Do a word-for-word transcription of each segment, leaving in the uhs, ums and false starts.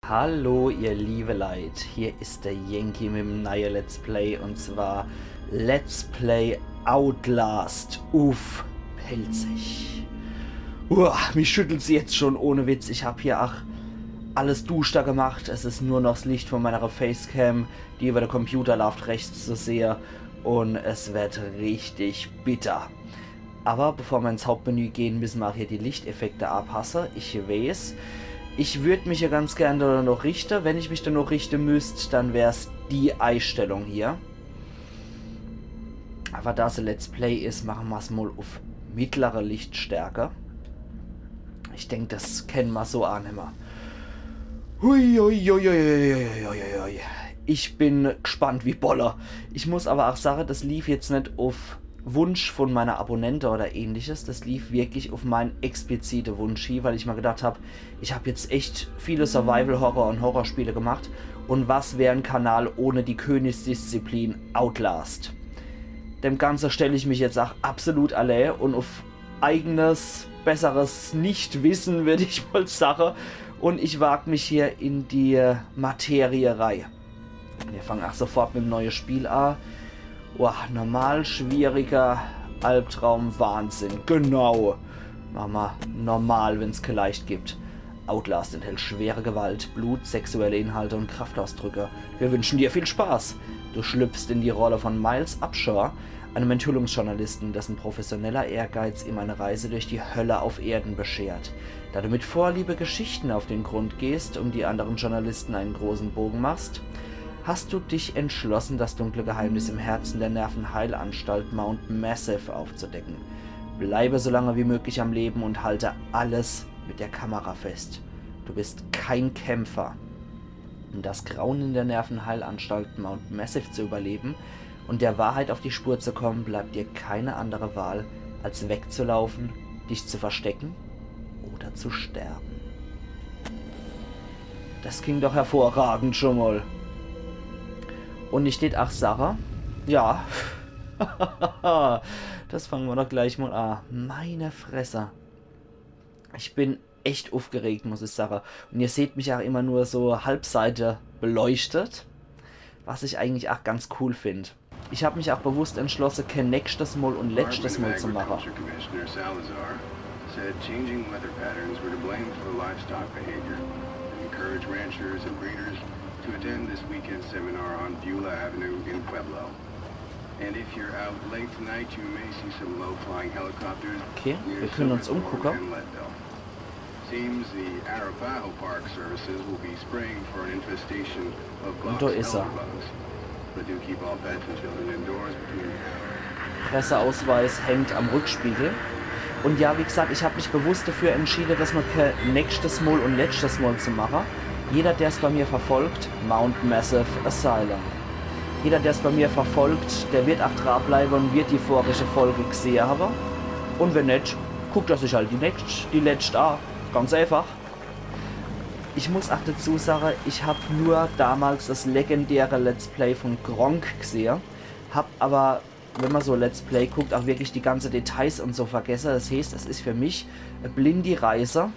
Hallo ihr liebe Leit, hier is der Yankee mit em neie Let's Play, un zwar Let's Play Outlast uff Pälzisch. Uah, mich schüttelt's jetzt schon, ohne Witz. Ich hab hier ach alles duschder gemacht. Es is nur noch 's Licht von meiner Facecam, die über de Computer lauft, rechts zu sehe. Un es wird richtig bitter. Aber bevor mer ins Hauptmenü gehen, müssen mer auch hier die Lichteffekte anpasse. Ich weeß, ich würd mich ja ganz gern da noch richte. Wenn ich mich da noch richte müsst, dann wär's die Eistellung hier. Aber da se Let's Play is, machen mer's mal uff mittlere Lichtstärke. Ich denk, das kennen mer so annemme. Hui, hui, hui, hui, hui, hui, hui, hui. Ich bin gspannt wie Bolle. Ich muss aber auch sage, das lief jetzt net uff Wunsch von meiner Abonnente oder ähnliches. Das lief wirklich uff mein explizite Wunsch hie, weil ich mer gedacht hab, ich hab jetzt echt viele Survival-Horror- und Horrorspiele gemacht. Und was wär en Kanal ohne die Königsdisziplin Outlast? Dem Ganze stell ich mich jetzt auch absolut allee und uff eigenes, besseres Nichtwissen, würd ich wohl sage. Und ich wag mich hier in die Materie rei. Wir fangen auch sofort mit dem neuen Spiel an. Boah, normal, schwieriger, Albtraum, Wahnsinn. Genau. Machen mer normal, wenn's kee leicht gibt. Outlast enthält schwere Gewalt, Blut, sexuelle Inhalte und Kraftausdrücke. Wir wünschen dir viel Spaß. Du schlüpfst in die Rolle von Miles Upshur, einem Enthüllungsjournalisten, dessen professioneller Ehrgeiz ihm eine Reise durch die Hölle auf Erden beschert. Da du mit Vorliebe Geschichten auf den Grund gehst, um die anderen Journalisten einen großen Bogen machst, hast du dich entschlossen, das dunkle Geheimnis im Herzen der Nervenheilanstalt Mount Massive aufzudecken. Bleibe so lange wie möglich am Leben und halte alles mit der Kamera fest. Du bist kein Kämpfer. Um das Grauen in der Nervenheilanstalt Mount Massive zu überleben und der Wahrheit auf die Spur zu kommen, bleibt dir keine andere Wahl, als wegzulaufen, dich zu verstecken oder zu sterben. Das klingt doch hervorragend schon mal. Und ich tät ach sage, ja, das fangen wir doch gleich mal an. Meine Fresse. Ich bin echt uffgeregt, muss ich sage. Und ihr seht mich auch immer nur so halbseite beleuchtet, was ich eigentlich auch ganz cool find. Ich hab mich auch bewusst entschlosse, kein nächstes Mal und letztes Mal zu mache. Agriculture Commissioner Salazar said changing weather patterns were to blame for livestock behavior and encourage ranchers and breeders to attend this weekend seminar on Beulah Avenue in Pueblo. And if you're out late tonight, you may see some low-flying helicopters. Okay, wir können uns umgucken. Seems the Arapaho Park services will be spraying for an infestation of box elder bugs. But do keep all pets and children indoors between Presseausweis hängt am Rückspiegel. Und ja, wie gesagt, ich hab mich bewusst dafür entschieden, das noch kein nächstes Mal und letztes Mal zu machen. Jeder, der's bei mir verfolgt, Mount Massive Asylum. Jeder, der's bei mir verfolgt, der wird auch dranbleiben und wird die vorige Folge gesehen haben. Und wenn net, guckt er sich halt die nächst, die letzte an. Ganz einfach. Ich muss auch dazu sagen, ich hab nur damals das legendäre Let's Play von Gronkh gesehen, hab aber, wenn man so Let's Play guckt, auch wirklich die ganze Details und so vergessen. Das heißt, es ist für mich eine blinde Reise.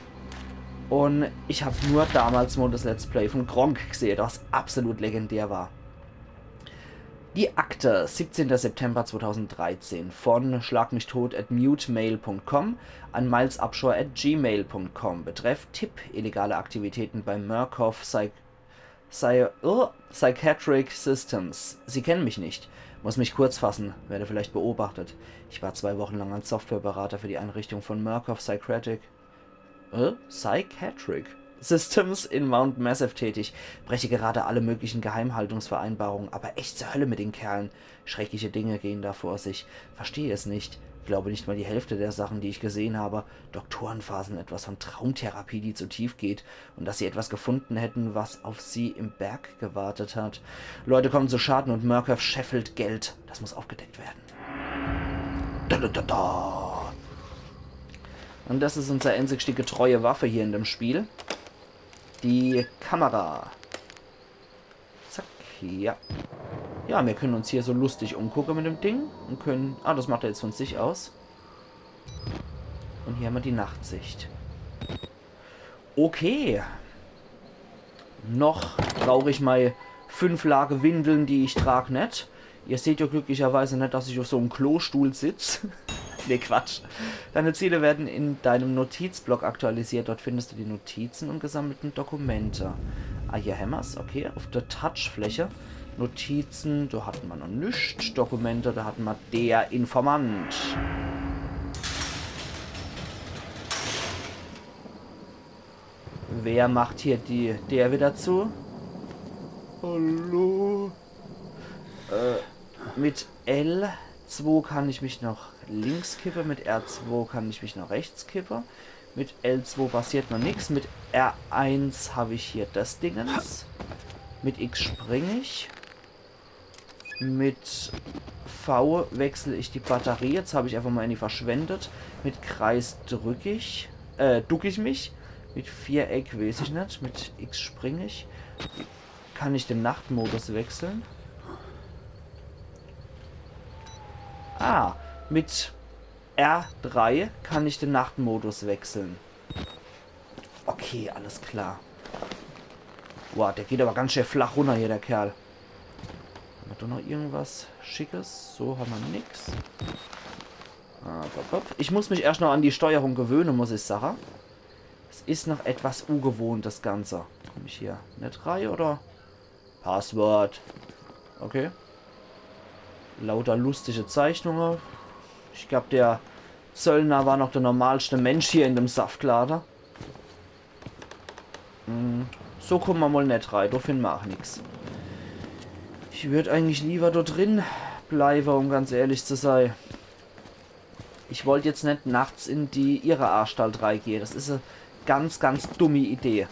Und ich hab nur damals mal das Let's Play von Gronkh gesehen, das absolut legendär war. Die Akte, siebzehnter September zweitausenddreizehn, von schlagmichtot at mutemail punkt com an milesupshur at gmail punkt com. Betreff: Tipp: illegale Aktivitäten beim Murkoff Psych-, Psy-, oh, Psychiatric Systems. Sie kennen mich nicht. Muss mich kurz fassen, werde vielleicht beobachtet. Ich war zwei Wochen lang als Softwareberater für die Einrichtung von Murkoff Psychiatric äh, Psychiatric Systems in Mount Massive tätig. Breche gerade alle möglichen Geheimhaltungsvereinbarungen, aber echt zur Hölle mit den Kerlen. Schreckliche Dinge gehen da vor sich. Verstehe es nicht. Ich glaube nicht mal die Hälfte der Sachen, die ich gesehen habe. Doktoren faseln etwas von Traumtherapie, die zu tief geht, und dass sie etwas gefunden hätten, was auf sie im Berg gewartet hat. Leute kommen zu Schaden und Murkoff scheffelt Geld. Das muss aufgedeckt werden. Da, da, da, da. Und das ist unsere einzigste getreue Waffe hier in dem Spiel. Die Kamera. Zack, ja. Ja, wir können uns hier so lustig umgucken mit dem Ding. Und können, ah, das macht er jetzt von sich aus. Und hier haben wir die Nachtsicht. Okay. Noch brauch ich mei fünf Lage Windeln, die ich trag, net. Ihr seht jo glücklicherweise net, dass ich uff so em Klostuhl sitz. Nee, Quatsch. Deine Ziele werden in deinem Notizblock aktualisiert. Dort findest du die Notizen und gesammelten Dokumente. Ah, hier hämmer's. Okay, uff der Touchfläche. Notizen, do hat ma noch nix. Dokumente, do hat ma der Informant. Wer macht hier die, der wieder zu? Hallo? Äh, mit L zwei kann ich mich noch links kippe, mit R zwei kann ich mich noch rechts kippe. Mit L zwei passiert noch nix. Mit R eins hab ich hier das Dingens. Mit X spring ich. Mit V wechsel ich die Batterie. Jetzt hab ich einfach mal eine verschwendet. Mit Kreis drück ich, äh, duck ich mich. Mit Viereck weiß ich net. Mit X spring ich. Kann ich den Nachtmodus wechseln? Ah, mit R drei kann ich den Nachtmodus wechseln. Okay, alles klar. Boah, der geht aber ganz schön flach runner hier, der Kerl. Hat er noch irgendwas Schickes? So, hat ma nix. Ah, pop, pop. Ich muss mich erst noch an die Steuerung gewöhnen, muss ich sagen. Es is noch etwas ungewohnt, das Ganze. Komm ich hier net rei, oder? Passwort. Okay. Lauter lustige Zeichnungen. Ich glaub, der Zöllner war noch der normalste Mensch hier in dem Saftlader. Hm, so komme ma wohl net rei. Do finde ma ach nix. Ich würd eigentlich lieber dort drin bleibe, um ganz ehrlich zu sei. Ich wollt jetzt net nachts in die Irreanstalt reigehe. Das is e ganz, ganz dumme Idee.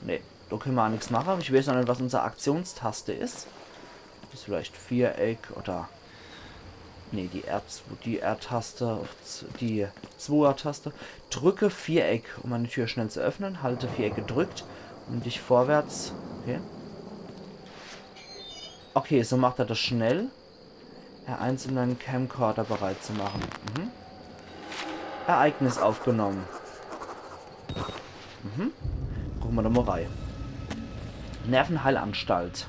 Nee, do könne ma nix mache. Ich weiß noch net, was unser Aktionstaste is. Is vielleicht Viereck oder... Nee, die R, die R-Taste, die Zweier-Taste. Drücke Viereck, um eine Tür schnell zu öffnen. Halte Viereck gedrückt, um dich vorwärts... Okay. Okay, so macht er das schnell. R eins, um deinen Camcorder bereit zu machen. Mhm. Ereignis aufgenommen. Mhm. Gucke ma doch mal rei. Nervenheilanstalt.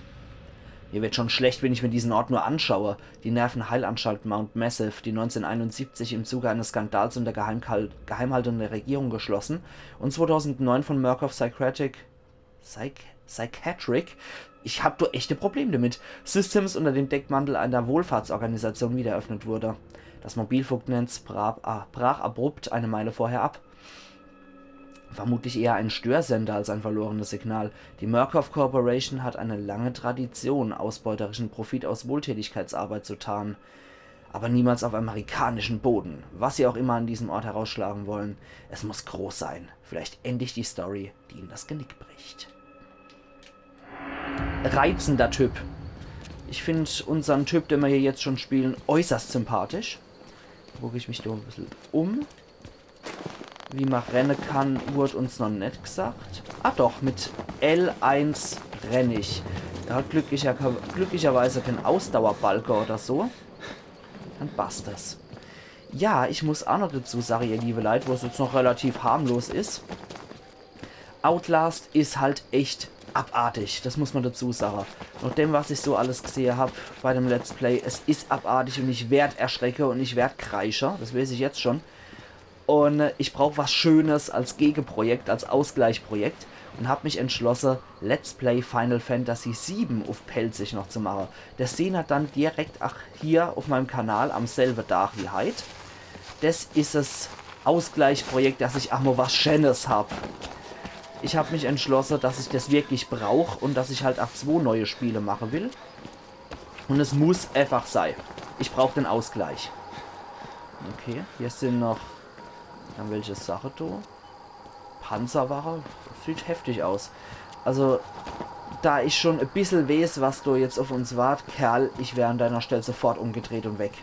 Mir wird schon schlecht, wenn ich mir diesen Ort nur anschaue. Die Nervenheilanstalt Mount Massive, die neunzehnhunderteinundsiebzig im Zuge eines Skandals unter Geheimkal-, Geheimhaltung der Regierung geschlossen und zweitausendneun von Murkoff Psychiatric Psych-, Psychiatric, ich hab do echte Probleme damit, Systems unter dem Deckmantel einer Wohlfahrtsorganisation wiedereröffnet wurde. Das Mobilfunknetz bra-, ah, brach abrupt eine Meile vorher ab. Vermutlich eher ein Störsender als ein verlorenes Signal. Die Murkoff Corporation hat eine lange Tradition, ausbeuterischen Profit aus Wohltätigkeitsarbeit zu tarnen. Aber niemals auf amerikanischem Boden. Was sie auch immer an diesem Ort herausschlagen wollen, es muss groß sein. Vielleicht endlich die Story, die ihnen das Genick bricht. Reizender Typ. Ich find unsern Typ, den ma hier jetzt schon spielen, äußerst sympathisch. Guck ich mich do e bissel um. Wie ma renne kann, wurd uns noch net gesagt. Ah doch, mit L eins renn ich. Er hat glücklicher-, glücklicherweise kein Ausdauerbalke oder so. Dann passt das. Ja, ich muss ach noch dazu sage, ihr liebe Leit, wo es jetzt noch relativ harmlos is. Outlast is halt echt abartig, das muss ma dazu sage. Nach dem, was ich so alles gesehe hab bei dem Let's Play, es is abartig und ich werd erschrecke und ich werd kreische, das weiß ich jetzt schon. Und, äh, ich brauch was Schönes als Gegeprojekt, als Ausgleichprojekt und hab mich entschlosse, Let's Play Final Fantasy sieben uff Pälzisch noch zu mache. Das sehn er dann direkt ach hier uff meinem Kanal am selbe Dag wie heit. Das is es Ausgleichprojekt, dass ich ach mo was Schönes hab. Ich hab mich entschlosse, dass ich das wirklich brauch und dass ich halt ach zwo neue Spiele mache will. Und es muss einfach sei. Ich brauch den Ausgleich. Okay, hier sin noch irgendwelche Sache do. Panzerwache. Sieht heftig aus. Also, da ich schon e bissel weeß, was do jetzt uff uns wart, Kerl, ich wär an deiner Stell sofort umgedreht und weg.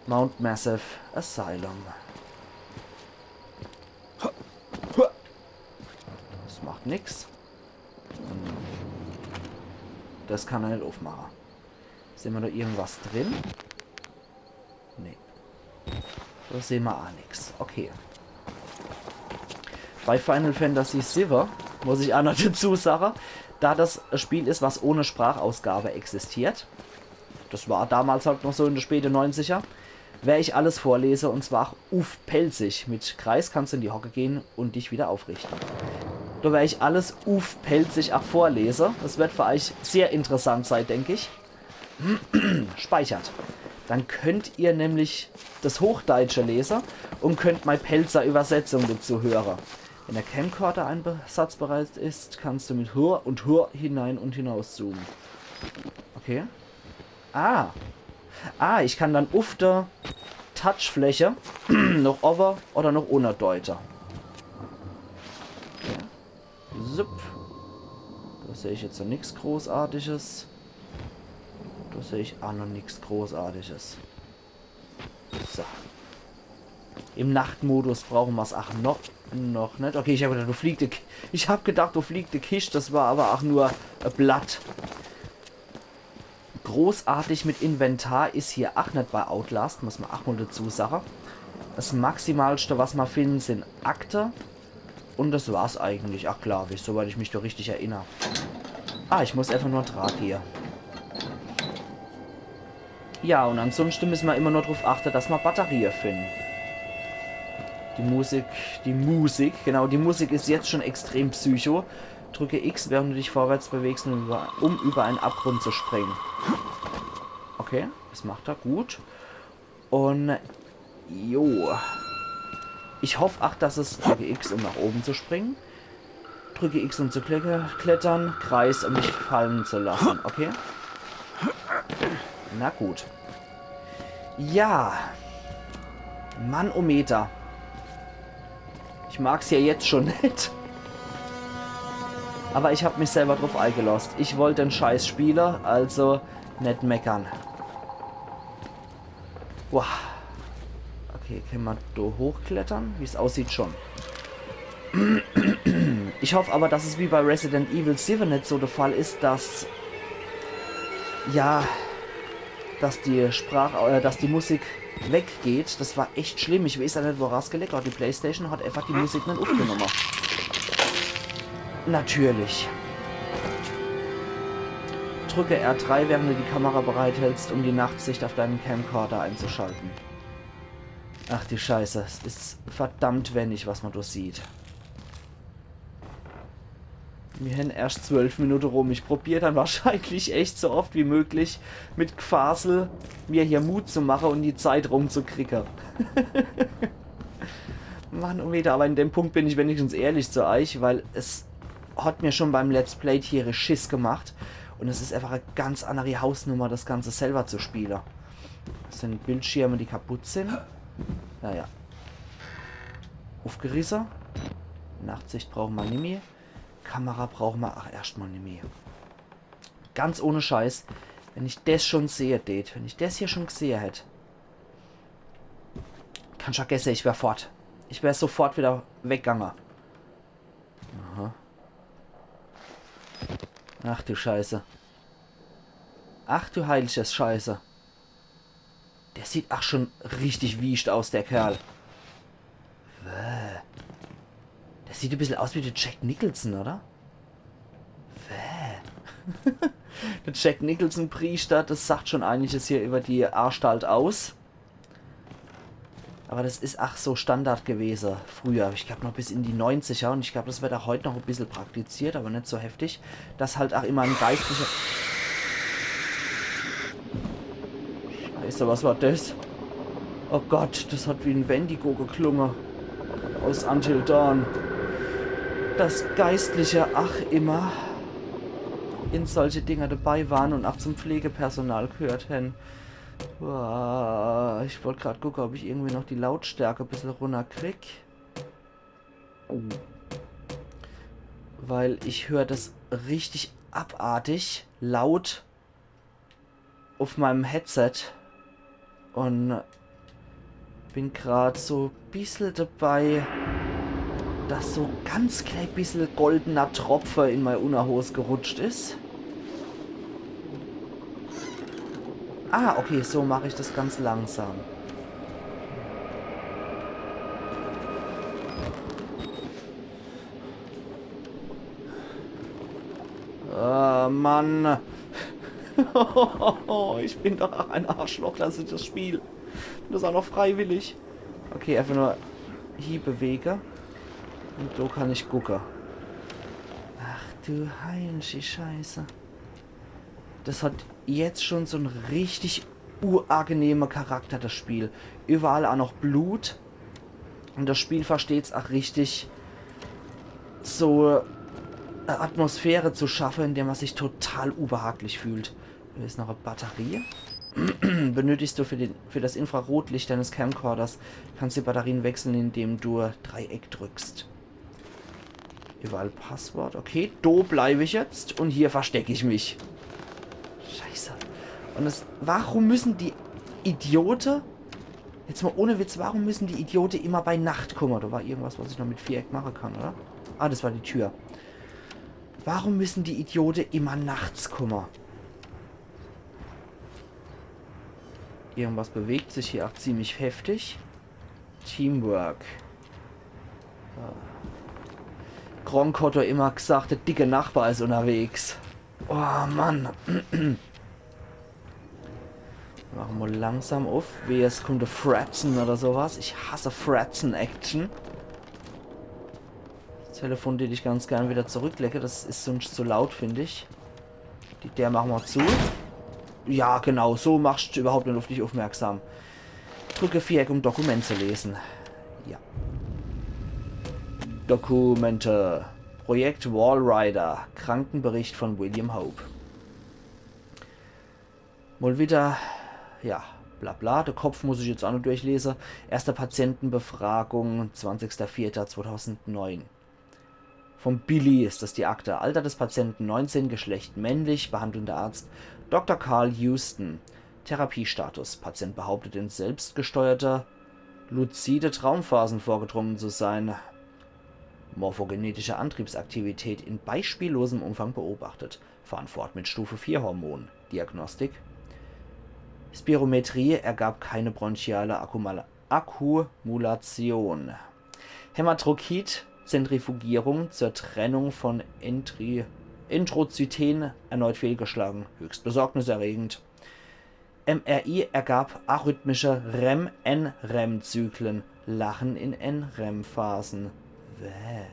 Mount Massive Asylum. Das macht nix. Hm. Das kann er net uffmache. Sehn ma do irgendwas drin? Nee. Do sehn ma ach nix. Okay. Bei Final Fantasy siwwe muss ich ach noch dazu sage, da das e Spiel is, was ohne Sprachausgabe existiert, das war damals halt noch so in de späte Neunziger, wer ich alles vorlese, und zwar ach uff Pälzisch. Mit Kreis kannst du in die Hocke gehen und dich wieder aufrichten. Da wer ich alles uff Pälzisch ach vorlese. Das wird für euch sehr interessant sei, denk ich. Speichert. Dann könnt ihr nämlich das Hochdeutsche lese und könnt mei Pälzer Übersetzung dazu höre. Wenn der Camcorder einsatzbereit ist, kannst du mit Hur und Hur hinein und hinaus zoomen. Okay. Ah. Ah, ich kann dann uff der Touchfläche noch owwe oder noch unne deute. Okay. Sup. Da seh ich jetzt noch nix Großartiges. Da seh ich ach noch nix Großartiges. So. Im Nachtmodus brauche mer's ach noch, noch net. Okay, ich hab gedacht, da fliegt die K-, ich hab gedacht, da fliegt die Kischt, das war aber ach nur e Blatt. Großartig mit Inventar is hier ach net bei Outlast, muss man ach mal dazu sage. Das Maximalste, was man finden, sind Akte. Und das war's eigentlich. Ach, glaub ich, soweit ich mich da richtig erinner. Ah, ich muss einfach nur dra gehe. Ja, und ansonsten müssen wir immer nur drauf achten, dass wir Batterie finden. Die Musik, die Musik, genau, die Musik ist jetzt schon extrem psycho. Drücke X, während du dich vorwärts bewegst, um über, um über einen Abgrund zu springen. Okay, das macht er gut. Und jo. Ich hoff ach, dass es, drücke X, um nach oben zu springen. Drücke X, um zu kle-, klettern. Kreis, um dich fallen zu lassen. Okay. Na gut. Ja. Manometer. Ich mag's ja jetzt schon net. Aber ich hab mich selber drauf eigelost. Ich wollt den Scheiß spiele, also net meckern. Boah. Okay, kann man do hochklettern? Wie's aussieht, schon. Ich hoff aber, dass es wie bei Resident Evil sieben net so der Fall is, dass, ja, dass die Sprach-, äh, dass die Musik weggeht. Das war echt schlimm. Ich weeß ja net, woran's gelegen hat. Die Playstation hat einfach die Musik net aufgenommen. Natürlich. Drücke R drei, während du die Kamera bereithältst, um die Nachtsicht auf deinen Camcorder einzuschalten. Ach die Scheiße, es is verdammt wenig, was man do sieht. Mir hän erscht zwölf Minute rum. Ich probier dann wahrscheinlich echt so oft wie möglich mit Gfasel mir hier Mut zu mache und die Zeit rumzukriege. Mann, oh Meter, aber in dem Punkt bin ich wenigstens ehrlich zu euch, weil es hat mir schon beim Let's Play Tiere Schiss gemacht und es is einfach e ganz andere Hausnummer, das Ganze selber zu spiele. Das sind Bildschirme, die kaputt sind. Naja. Aufgerisse. Nachtsicht brauche ma nimmi. Kamera brauche ma ach erscht mal nimmi. Ganz ohne Scheiß. Wenn ich des schon sehe tät, wenn ich des hier schon gesehe hätt, kannsch vergesse, ich wär fort. Ich wär sofort wieder weggange. Aha. Ach du Scheiße. Ach du heiliges Scheiße. Der sieht ach schon richtig wiescht aus, der Kerl. Bäh. Der sieht e bissel aus wie der Jack Nicholson, oder? Bäh. Der Jack Nicholson Priester, das sagt schon einiges hier über die Anstalt aus. Aber das is ach so Standard gewese früher. Ich glaub noch bis in die neunziger und ich glaub, das wird ach heut noch e bissel praktiziert, aber net so heftig. Dass halt ach immer en Geistlicher... Scheiße, was war das? Oh Gott, das hat wie en Wendigo geklunge. Aus Until Dawn. Dass Geistliche ach immer in solche Dinger dabei waren und ach zum Pflegepersonal gehört hän. Boah, ich wollt grad gucke, ob ich irgendwie noch die Lautstärke e bissel runnerkrieg. Weil ich hör das richtig abartig laut auf meinem Headset und bin grad so e bissel dabei, dass so ganz klein bissel goldener Tropfe in mei Unnerhos gerutscht is. Ah, okay, so mach ich das ganz langsam. Äh, Mann. Ich bin doch ein Arschloch, das is das Spiel. Und das auch noch freiwillig. Okay, einfach nur hier bewege. Und so kann ich gucke. Ach du heilige Scheiße. Das hat jetzt schon so en richtig uagenehme Charakter, das Spiel. Überall auch noch Blut. Und das Spiel versteht's auch richtig, so e Atmosphäre zu schaffe, in der man sich total ubehaglich fühlt. Do is noch e Batterie. Benötigst du für, den, für das Infrarotlicht deines Camcorders, kannst die Batterien wechseln, indem du Dreieck drückst. Überall Passwort. Okay, do bleib ich jetzt und hier versteck ich mich. Scheiße. Und es, warum müssen die Idiote, jetzt mal ohne Witz, warum müssen die Idiote immer bei Nacht kumme? Da war irgendwas, was ich noch mit Viereck mache kann, oder? Ah, das war die Tür. Warum müssen die Idiote immer nachts kumme? Irgendwas bewegt sich hier auch ziemlich heftig. Teamwork. Ja. Gronkh hat doch immer gesagt, der dicke Nachbar is unterwegs. Oh Mann. Mache mer langsam uff. Wehe, es kommt e Fratzen oder sowas. Ich hasse Fratzen-Action. Das Telefon dät ich ganz gern wieder zurücklege. Das is sonst zu laut, find ich. Die Deer mache mer zu. Ja, genau. So machst du überhaupt net auf dich aufmerksam. Drücke Viereck, um Dokument zu lesen. Ja. Dokumente. Projekt Walrider. Krankenbericht von William Hope. Mal wieder, ja, bla bla. De Kopf muss ich jetzt auch noch durchlese. Erste Patientenbefragung, zwanzigster vierter zweitausendneun. Von Billy is das die Akte. Alter des Patienten neunzehn, Geschlecht männlich, behandelnder Arzt Doktor Carl Houston. Therapiestatus. Patient behauptet, in selbstgesteuerte, luzide Traumphasen vorgedrungen zu sein. Morphogenetische Antriebsaktivität in beispiellosem Umfang beobachtet. Fahren fort mit Stufe vier Hormon. Diagnostik. Spirometrie ergab keine bronchiale Akkumula-, Akkumulation. Hämatokrit-Zentrifugierung zur Trennung von Entri-, Entrozyten erneut fehlgeschlagen. Höchst besorgniserregend. M R I ergab arrhythmische REM-N-REM-Zyklen. Lachen in N-REM-Phasen. Wäh.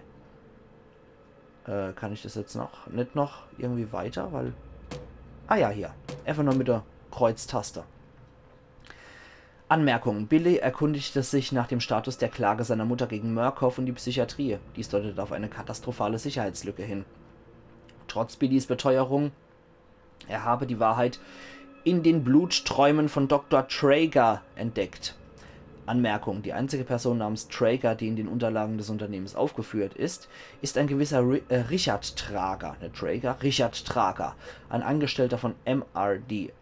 Äh, kann ich das jetzt noch, net noch irgendwie weiter? Weil, ah ja, hier. Einfach nur mit der Kreuztaste. Anmerkung. Billy erkundigte sich nach dem Status der Klage seiner Mutter gegen Murkoff und die Psychiatrie. Dies deutet auf eine katastrophale Sicherheitslücke hin. Trotz Billys Beteuerung, er habe die Wahrheit in den Blutträumen von Doktor Trager entdeckt. Anmerkung. Die einzige Person namens Trager, die in den Unterlagen des Unternehmens aufgeführt ist, ist ein gewisser Ri-, äh, Richard Trager, net Trager, Richard Trager, ein Angestellter von M R D.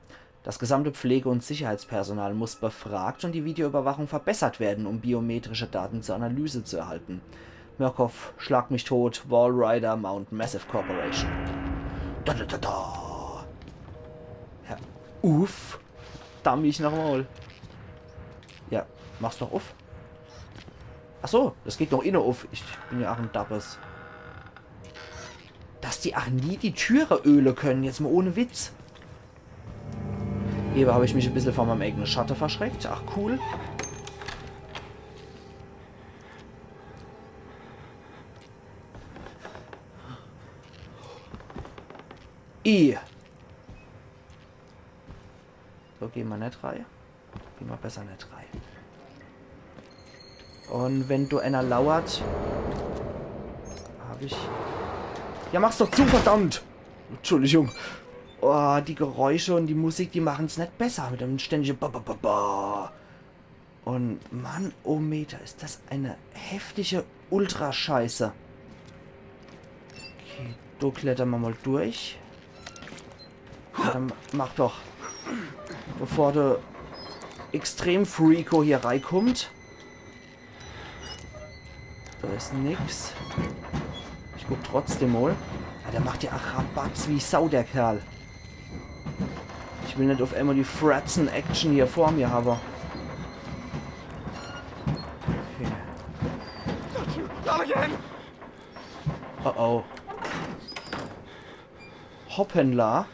Das gesamte Pflege- und Sicherheitspersonal muss befragt und die Videoüberwachung verbessert werden, um biometrische Daten zur Analyse zu erhalten. Murkoff, Schlag mich tot, Walrider, Mount Massive Corporation. Da, da, da, da. Ja. Uff. Damm ich nochmal. Ja, mach's doch uff. Ach so, das geht noch inne uff. Ich bin ja auch en Dappes. Dass die auch nie die Türe öle können, jetzt mal ohne Witz. Eben hab ich mich e bissel vor meinem eigenen Schatte verschreckt. Ach, cool. I. So, geh mer net rei. Geh mer besser net rei. Und wenn do einer lauert, hab ich... Ja, mach's doch zu, verdammt! Entschuldigung. Oh, die Geräusche und die Musik, die machen's net besser mit dem ständige Ba, ba, ba, ba. Und Mann, oh Meter, ist das eine heftige Ultrascheiße. Okay, do klettere mer mal durch. Ja, dann mach doch. Bevor de Extrem-Freako hier reikummt. Do is nix. Ich guck trotzdem mal. Ja, der macht ja ach Rabatz wie Sau, der Kerl. Ich will net uff einmal die Fratzen-Action hier vor mir habe. Okay. Not again! Oh oh. Hoppala.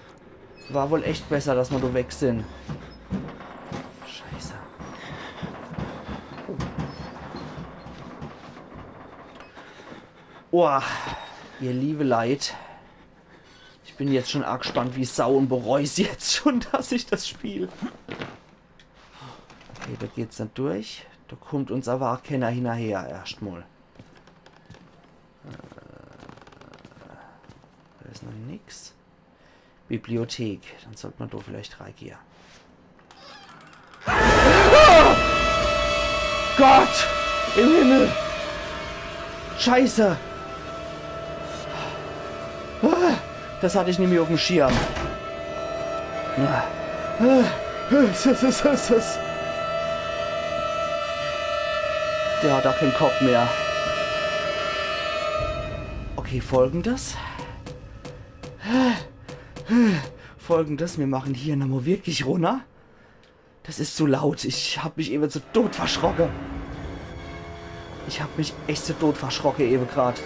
War wohl echt besser, dass mer do weg sin. Scheiße. Boah, ihr liebe Leit. Ich bin jetzt schon arg gespannt wie Sau un bereu's jetzt schon, dass ich das spiel. Okay, do geht's net durch. Do kummt uns awwer ach kenner hinnerher erscht mol. Äh, do is noch nix. Bibliothek. Dann sollt mer do vielleicht reigehe. Ah! Gott im Himmel! Scheiße! Ah, das hatt ich nimmi uffm Schirm. Ah. Ah. Es, es, es, es, es. Der hat ach kän Kopp mehr. Okay, folgendes. Folgendes, mir machen hier nochmol wirklich runner. Das is zu laut. Ich hab mich ewe zu Tod verschrocke. Ich hab mich echt zu Tod verschrocke ewe grad.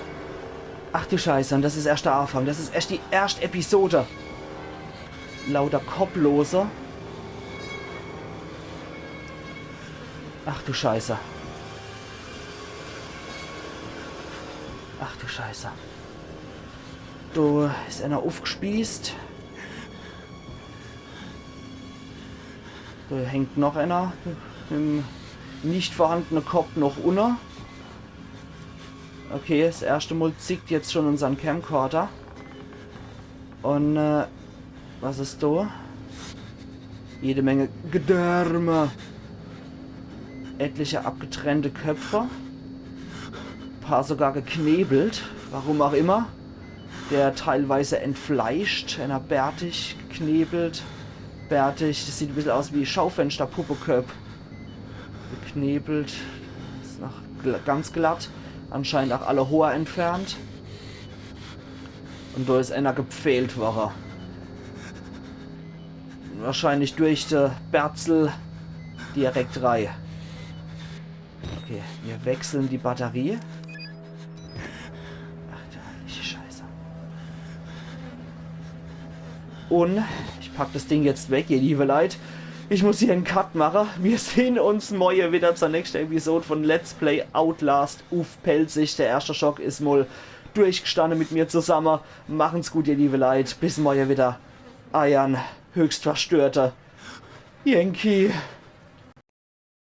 Ach du Scheiße, un das is erscht der Afang. Das is erscht die erscht Episode. Lauter Kopplose. Ach du Scheiße. Ach du Scheiße. Do is ener uffgespießt. Do hängt noch ener im nicht vorhandene Kopp noch unne. Okay, das erschte Mol zickt jetzt schon unsern Camcorder. Un, äh, was is do? Jede Menge Gedärme. Etliche abgetrennte Köpfe. Paar sogar geknebelt. Warum auch immer. Der teilweise entfleischt, ener bärtig, geknebelt. Bärtig, das sieht e bissel aus wie Schaufensterpuppeköpp. Geknebelt. Is noch gl ganz glatt. Anscheinend ach alle Hoor entfernt. Un do is ener gepfählt worre. Wahrscheinlich durch de Bärzel direkt rei. Okay, mir wechseln die Batterie. Ach du heilige Scheiße. Un ich pack das Ding jetzt weg, ihr liebe Leit. Ich muss hier en Cut mache. Mir sehn uns morje wieder zur nächschte Episode von Let's Play Outlast uff Pälzisch. Der erschte Schock is mol durchgestanne mit mir zusamme. Machen's gut, ihr liebe Leit. Bis morje wieder. Eiern höchstverstörte Yankee.